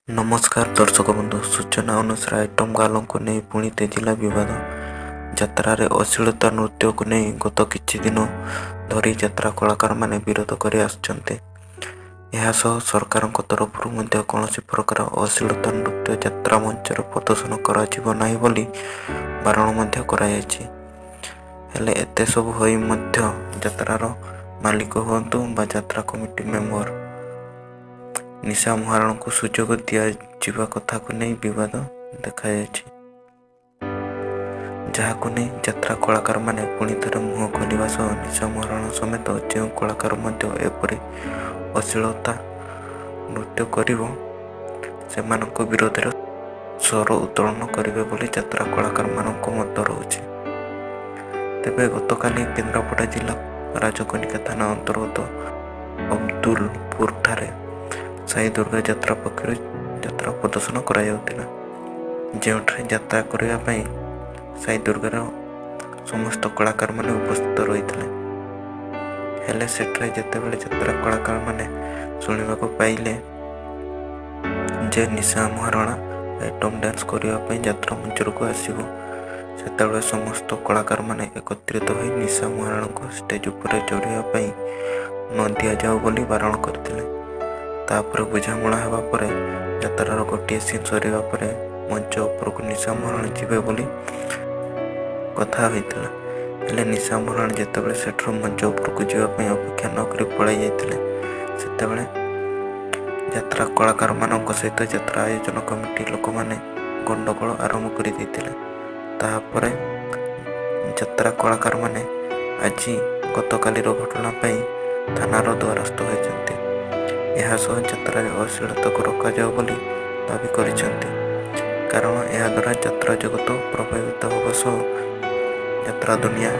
ନମସ୍କାର ଦର୍ଶକ ବନ୍ଧୁ, ସୂଚନା ଅନୁସାରେ ଆଇଟମ୍ ଗାର୍ଲଙ୍କୁ ନେଇ ପୁଣି ତେଜିଲା ବିବାଦ। ଯାତ୍ରାରେ ଅଶ୍ଳୀଳତା ନୃତ୍ୟକୁ ନେଇ ଗତ କିଛି ଦିନ ଧରି ଯାତ୍ରା କଳାକାରମାନେ ବିରୋଧ କରି ଆସୁଛନ୍ତି। ଏହାସହ ସରକାରଙ୍କ ତରଫରୁ ମଧ୍ୟ କୌଣସି ପ୍ରକାର ଅଶ୍ଳୀଳତା ନୃତ୍ୟ ଯାତ୍ରା ମଞ୍ଚରେ ପ୍ରଦର୍ଶନ କରାଯିବ ନାହିଁ ବୋଲି ବାରଣ ମଧ୍ୟ କରାଯାଇଛି। ହେଲେ ଏତେ ସବୁ ହୋଇ ମଧ୍ୟ ଯାତ୍ରାର ମାଲିକ ହୁଅନ୍ତୁ ବା ଯାତ୍ରା କମିଟି ମେମ୍ବର, ନିଶା ମହାରଣାଙ୍କୁ ସୁଯୋଗ ଦିଆଯିବା କଥାକୁ ନେଇ ବିବାଦ ଦେଖାଯାଇଛି। ଯାହାକୁ ନେଇ ଯାତ୍ରା କଳାକାରମାନେ ପୁଣିଥରେ ମୁହଁ ଖୋଲିବା ସହ ନିଶା ମହାରଣା ସମେତ ଯେଉଁ କଳାକାର ମଧ୍ୟ ଏପରି ଅଶ୍ଳୀଳତା ନୃତ୍ୟ କରିବ, ସେମାନଙ୍କ ବିରୋଧରେ ସ୍ୱର ଉତ୍ତୋଳନ କରିବେ ବୋଲି ଯାତ୍ରା କଳାକାରମାନଙ୍କ ମତ ରହୁଛି। ତେବେ ଗତକାଲି କେନ୍ଦ୍ରାପଡ଼ା ଜିଲ୍ଲା ରାଜକନିକା ଥାନା ଅନ୍ତର୍ଗତ ଅବଦୁଲପୁରଠାରେ ସାଇ ଦୁର୍ଗା ଯାତ୍ରା ପକ୍ଷରୁ ଯାତ୍ରା ପ୍ରଦର୍ଶନ କରାଯାଉଥିଲା, ଯେଉଁଠାରେ ଯାତ୍ରା କରିବା ପାଇଁ ସାଇ ଦୁର୍ଗାର ସମସ୍ତ କଳାକାରମାନେ ଉପସ୍ଥିତ ରହିଥିଲେ। ହେଲେ ସେଠାରେ ଯେତେବେଳେ ଯାତ୍ରା କଳାକାରମାନେ ଶୁଣିବାକୁ ପାଇଲେ ଯେ ନିଶା ମହାରଣା ଆଇଟମ୍ ଡ୍ୟାନ୍ସ କରିବା ପାଇଁ ଯାତ୍ରା ମଞ୍ଚକୁ ଆସିବ, ସେତେବେଳେ ସମସ୍ତ କଳାକାରମାନେ ଏକତ୍ରିତ ହୋଇ ନିଶା ମହାରଣାଙ୍କୁ ଷ୍ଟେଜ୍ ଉପରେ ଚଢ଼ିବା ପାଇଁ ନ ଦିଆଯାଉ ବୋଲି ବାରଣ କରିଥିଲେ। ତାପରେ ବୁଝାମଣା ହେବା ପରେ ଯାତ୍ରାର ଗୋଟିଏ ସିନ୍ ସରିବା ପରେ ମଞ୍ଚ ଉପରକୁ ନିଶା ମହାରଣା ଯିବେ ବୋଲି କଥା ହୋଇଥିଲା। ହେଲେ ନିଶା ମହାରଣା ଯେତେବେଳେ ସେଠାରୁ ମଞ୍ଚ ଉପରକୁ ଯିବା ପାଇଁ ଅପେକ୍ଷା ନ କରି ପଳାଇ ଯାଇଥିଲେ, ସେତେବେଳେ ଯାତ୍ରା କଳାକାରମାନଙ୍କ ସହିତ ଯାତ୍ରା ଆୟୋଜନ କମିଟି ଲୋକମାନେ ଗଣ୍ଡଗୋଳ ଆରମ୍ଭ କରିଦେଇଥିଲେ। ତାପରେ ଯାତ୍ରା କଳାକାରମାନେ ଆଜି ଗତକାଲିର ଘଟଣା ପାଇଁ ଥାନାର ଦ୍ୱାରସ୍ଥ ହୋଇଛନ୍ତି। ଏହା ସହ ଯାତ୍ରାରେ ଅଶ୍ଳୀଳତାକୁ ରୋକାଯାଉ ବୋଲି ଦାବି କରିଛନ୍ତି, କାରଣ ଏହାଦ୍ୱାରା ଯାତ୍ରା ଜଗତ ପ୍ରଭାବିତ ହେବା ସହ ଯାତ୍ରା ଦୁନିଆ